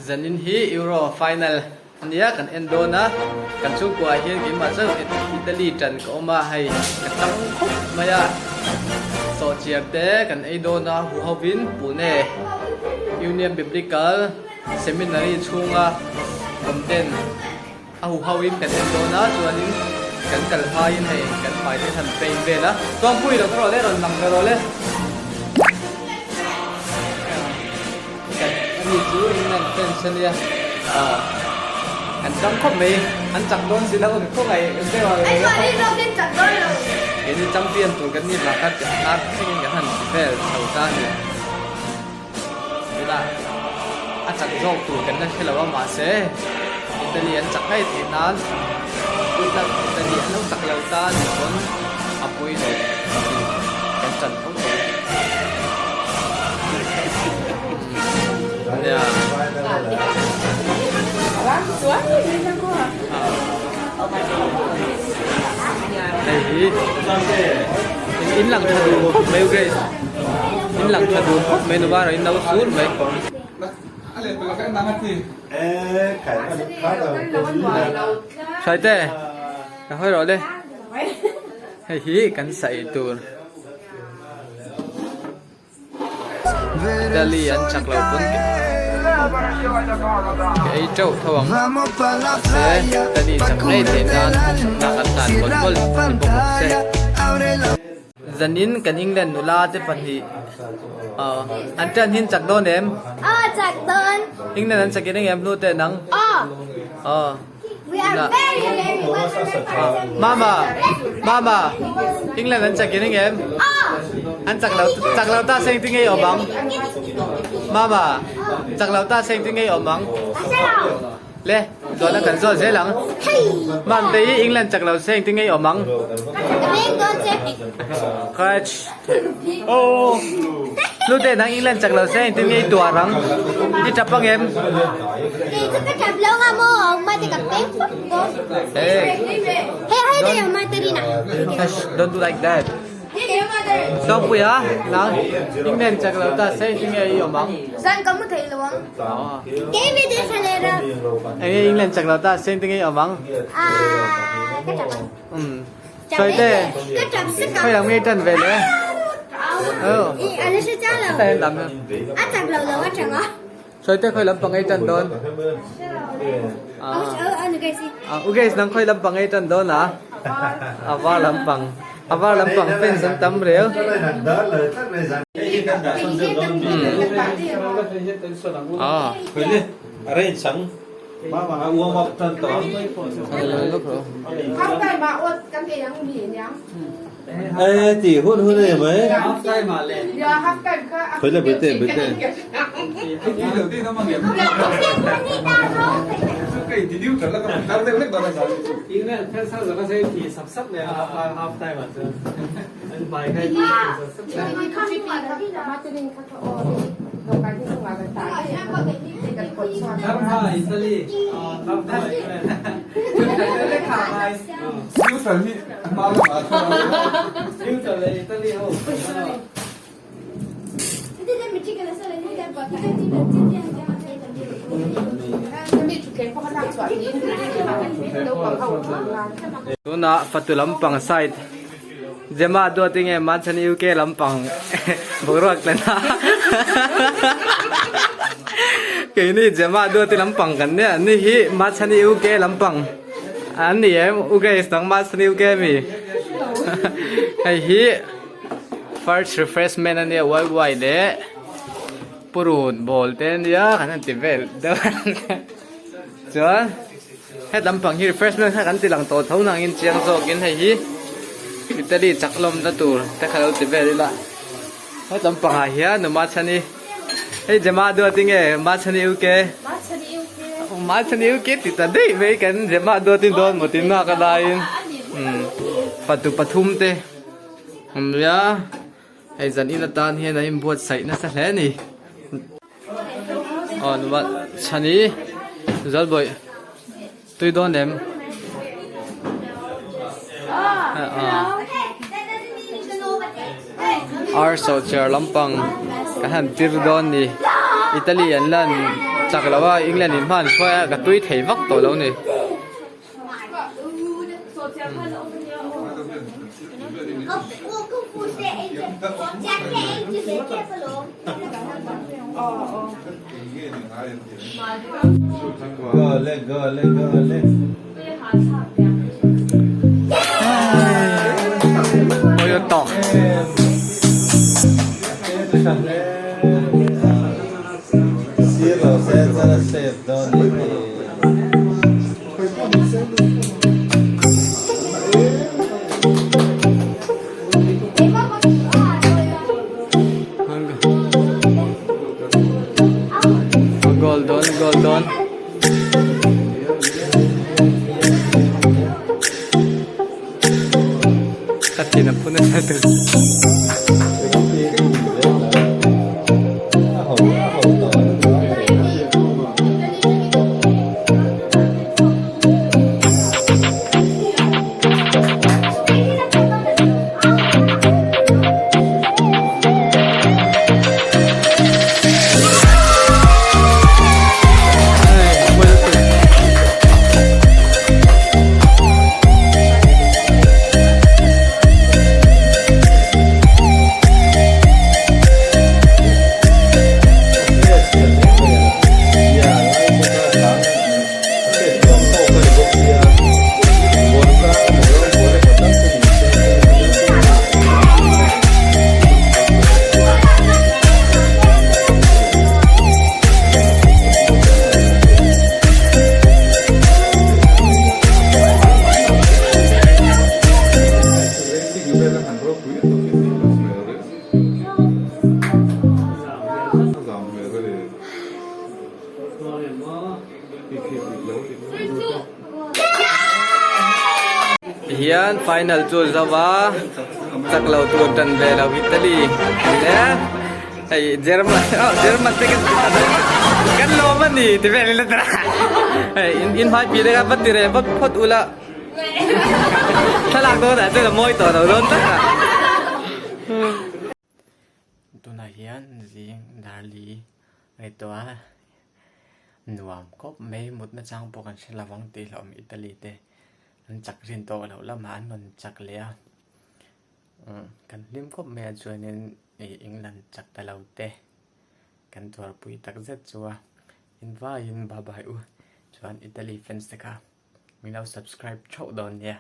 Zanin hi Euro final ania kan en dawn a, kan chhungkua ah hian keimah chauh Italy tan ka awm a, hei ka tang khawp mai a, sawhchiar te kan ei dawn a, hu hovin Pune Union Biblical Seminary chhunga awm ten A huhau in kan en dawn a, chuanin kan kal hmaiin hei kan hmai te han paint vel a. Tuangpui lo ka rawh le, rawn lang ve rawh le. Kan ani chu England fans a nia, aw kan tang khawp mai, an chak dawn si lo ka khawngaih deuh a. Anmahni zawkin chak dawn lo. Keini champion tur kan nih vang khan kan hnar thlengin kan han ti vel chho ta a ni. Tunah a chak zawk tur kan la hre lo a mahse Italy an chak ngei theih nan good luck Italy an lo chak lo ta a nih pawn a pawi lo tih kan chan tho tho. Nia. Hei hi in lang tha dun khawp mai u Grace. In lang tha dun khawp mai nupa erawh in lo sur mai. Hraite ka hawi rawh le hei hi kan saih tur Italy an chak lo pawn ka ei teuh tho ang mahse Italy chak ngei theih nan duhsakna kan hlan mawlh mawlh ni bawk ang che. Zanin kan England nula te pahnih aw an tan hin chak dawn em? Aw chak dawn. England an chak in engem hnu te nang? Aw. Aw. We are very very 100% Mama mama England an chak in engem? Aw. An chak lo chak lo ta seng ti ngei awm ang? Mama chak lo ta seng ti ngei awm ang? Le, zawhna kan zawt zel ang. Mamte i England chak lo se engtin nge i awm ang? Catch. Oh. Hlute nang England chak lo se engtin nge i tuar ang? I tap ang em? Hey. Don't do like that. Sawmpuia, nang England chak lo ta se engtin nge i awm ang? Zan ka mu thei lo ang. Enge England chak lo ta se engtin nge i awm ang? Ah, ka tap ang. Um. Sawi te. Ka tap sek ang. Khawi lam nge i tan ve le? Oh. I ala hre chiang lo. Heta hian lam hian. A chak lo lo a tang a. Sawi te khawi lampang nge i tan dawn? Ah. Ah, u guys nang khawi lampang nge i tan dawn a? A var lampang. A var lampang fans an tam reu. Ah. Tunah fatu lampang side Gemma duat enge Manchani UK lampang boruak tlen a keini Gemma duati lampang kan nia ni hi Manchani UK lampang an ni em u guys nang Manchani UK mi hei hi First refreshment a nia uai uai leh purun bawl te a nia kan han ti vel deuh chuan he lampang hi refreshment kha kan ti lang tawh tho nangin chiang zawkin hei hi Italy chak lawmna tur te kha lo ti vel ila he lampangah hian nu Machhani hei Jema duat enge Machhani UK Machhani UK ti ta daih mai kan Jema duatin dawn maw tin nak a laiin fatu pathum te. Awmzia hei zan in atan hian an inbuatsaih nasa hle a ni. Aw nupa chhani Zalbawih tui dawn em? Ar sawhchiar lampang kan han tir dawn ni Italy an lan. Chak lo a England in hman hruai a ka tui thei vak tawh lo ni. Goal dawn goal dawn. Ka thin a phu nasa tur. Tihian final chu a zo a, chak lo tur tan ve lo Italy le hei German oh German te kan lawm a ni ti vel ila tara hei in hmai pi te kha va ti reh vawt phawt ula thlalak dawn ah chuan a mawi tawh lo dawn tak a. Tunah hian zing darli ngaihtuah a nuam khawp mai mutna chang pawh kan hre lo ang tih hlauhawm Italy te an chak rin tawh loh lamah an rawn chak leh a kan hlim khawp mai a chuanin ih England chak ta lo te kan tuarpui tak zet chu a invaiin bye bye u chuan Italy fans te kha min lo subscribe theuh dawn nia.